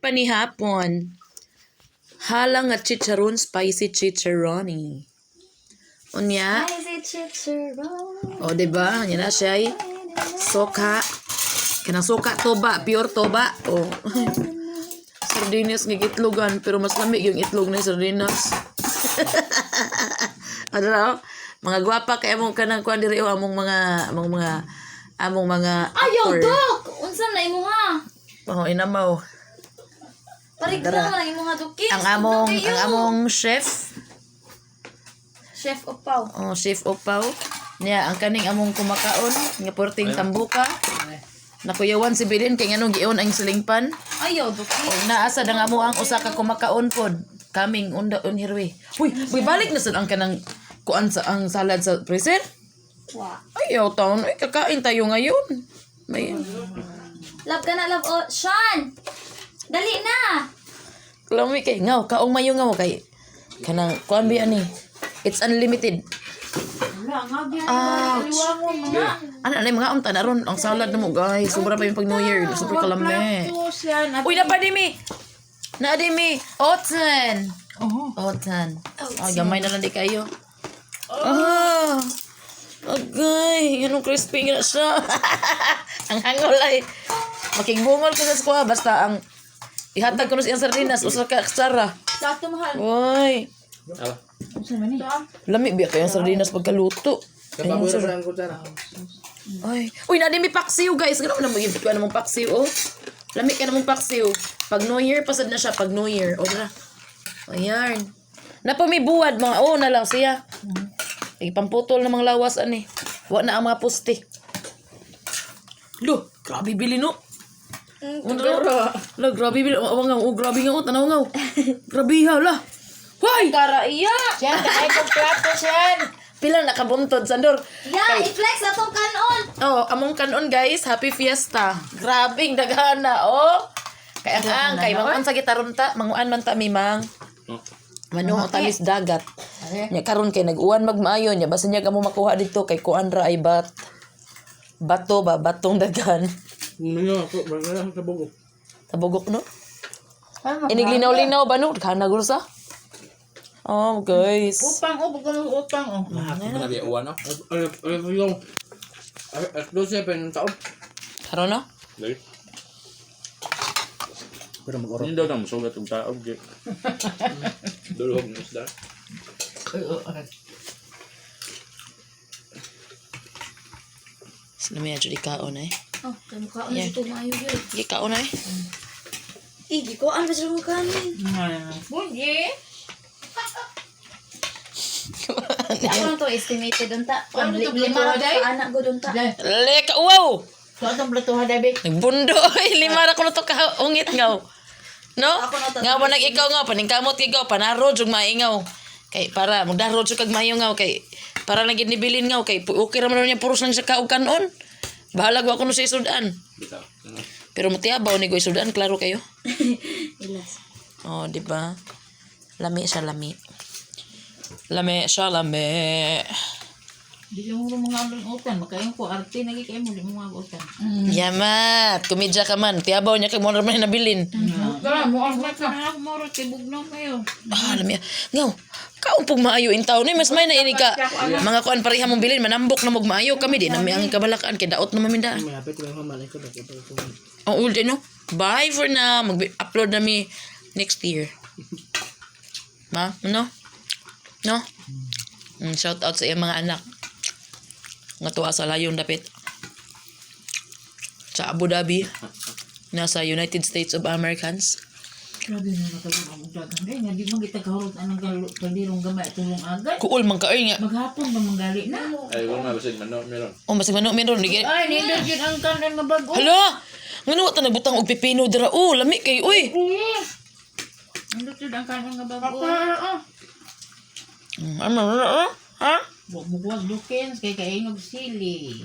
Panihapon. Halang nga chicharon, spicy chicharoni. Unya, Spicy chicharon. o, di ba? Nya na siya ay soka. Kanang soka toba, pure toba. O. Sardinas nga itlogan, pero mas lamig yung itlog na sardinas. Ano raw? Mga gwapa kay among kanang kuan diri o among mga Ayaw, actor. Dok! Unsa na imuha? Oh, inamaw. Parigla man ang imuha, Dok. Ang among chef, Chef Opaw. Oh, Chef Opaw. Niya, ang kaning among kumakaon nga porting tambuka. Nakuyawan si Bilin kay nganong gion ang silingpan. Ayaw, Dok. Og naa sad ang amo ang usa ka kumakaon pod. Kaming unda on hirwi. Uy, uy, balik na sad ang kanang kuan sa ang salad sa freezer. Wa. Ayaw taon, ay kakain tayo ngayon. May Love ka na, love. Oh, Sean! Dali na! lami kay ngaw, kaong mayo ngaw kay kanang kuan bi ani. It's unlimited. Ouch. Ano ano yung mga unta na ron ang salad na mo, guys. Sobra pa yung pag New Year, super kalami. Uy, napa di mi. Na di mi. Oten. Oh. Oten. Ah, gamay na lang di kayo. Ah. Agay, anong crispy nga siya. Ang hangol ay. Makigbungol ko sa squad basta ang ihatag ko na siyang sardinas usa ka aksara. Dato mahal. Uy. Lami biya kayo ang sardinas pagkaluto. Ayun, sir. Ay. Uy, na mi paksiw, guys. Ganun na mo yung na mong paksiw, oh. Lami ka na mong paksiw. Pag New Year, pasad na siya. Pag New Year. O, tara. Ayan. Napamibuwad, mga, oh, na lang siya. Ay, pamputol na mga lawas, ani. Wa na ang mga poste. Lo, grabe bili, no? Ano? La, grabe bili. Oh, nga, oh, grabe nga, oh, tanaw nga, oh. Grabe ha, la. Hoy! Tara, iya! Siyan, kaya kong plato, Siyan. Pila nakabuntod, Sandor. Ya, i-flex atong kanon! Oh, among kanon, guys, happy fiesta. Grabing daghana, oh. Kay ang kay manguan sa gitaron ta, manguan man ta mi mang. Mano ang tamis dagat. Nya karon kay nag-uwan magmaayo nya basta nya kamo makuha dito kay kuan ra ay bat. Bato ba, batong dagan. Tabugok no? Iniglinaw-linaw ba no? Kana gulo sa? Oh, guys. Utang, oh, pagka utang, oh. Karon no? Hindi daw na musugat og tao gi. Dulhog ng isda. Sino may adyo di kaon eh. Oh, kay mukha na ito maayo yun. Di kaon eh. Igi ko, ano ba sila mukha ni? Bunyi. Ako na to, estimated unta. Ano to, Lima ra plato, day? ka anak ko unta. Leka, wow! So, atong plato ha, Dabi. Nagbundo, ay, lima ra ko na to kaungit ngaw. No? Ako na to. Nga mo nag ikaw nga paningkamot kay ikaw panaro jug maingaw. Kay para magdaro jug kag maayo ngaw kay para lang gid nibilin ngaw kay okay ra man niya puros lang siya kaog kanon. Bahala ko ako no sa isudan. Bitaw. Pero mutiabaw ni ko isudan, klaro kayo. Ilas. Oh, di ba? Lami siya, lami. Lami siya, lami. Di mo mga alon utang. Makayon ko, arte, nagi kayo mo, di mo mga utang. Yamat, kumidya ka man. Tiabaw niya kay mo ra man nabilin. Tara, mo ang mata. Ako mo ro kay bugnaw kayo. Ah, lami. Ngaw, kaumpog maayo in taon ni mas may nainig ka. Mga kuan pareha mong bilin, manambok na mog maayo kami di nami ang kabalakan kay daot na maminda. Oh, ul no. Bye for now. Mag-upload na mi next year. Ma, ano? No? Shout out sa iyang mga anak. Nga tuwa sa layong dapit. Sa Abu Dhabi. Nasa United States of Americans. Grabe na nakalong ang dagang. Eh, nga di mo kita kahurot anang kalirong gamay tulong agad. Kuul man ka oy nga. Maghapon ba manggali na? Ay, wala na basig manok meron. Oh, masig manok meron. Ay, nindot yun ang kanon nga bago. Hala! Ngano wa ta nagbutang og pipino dira? Oh, lami kay uy. Nindot yun ang kanon nga bago. Ano na ha? Wa mo kuwag dukens kay kaingog sili.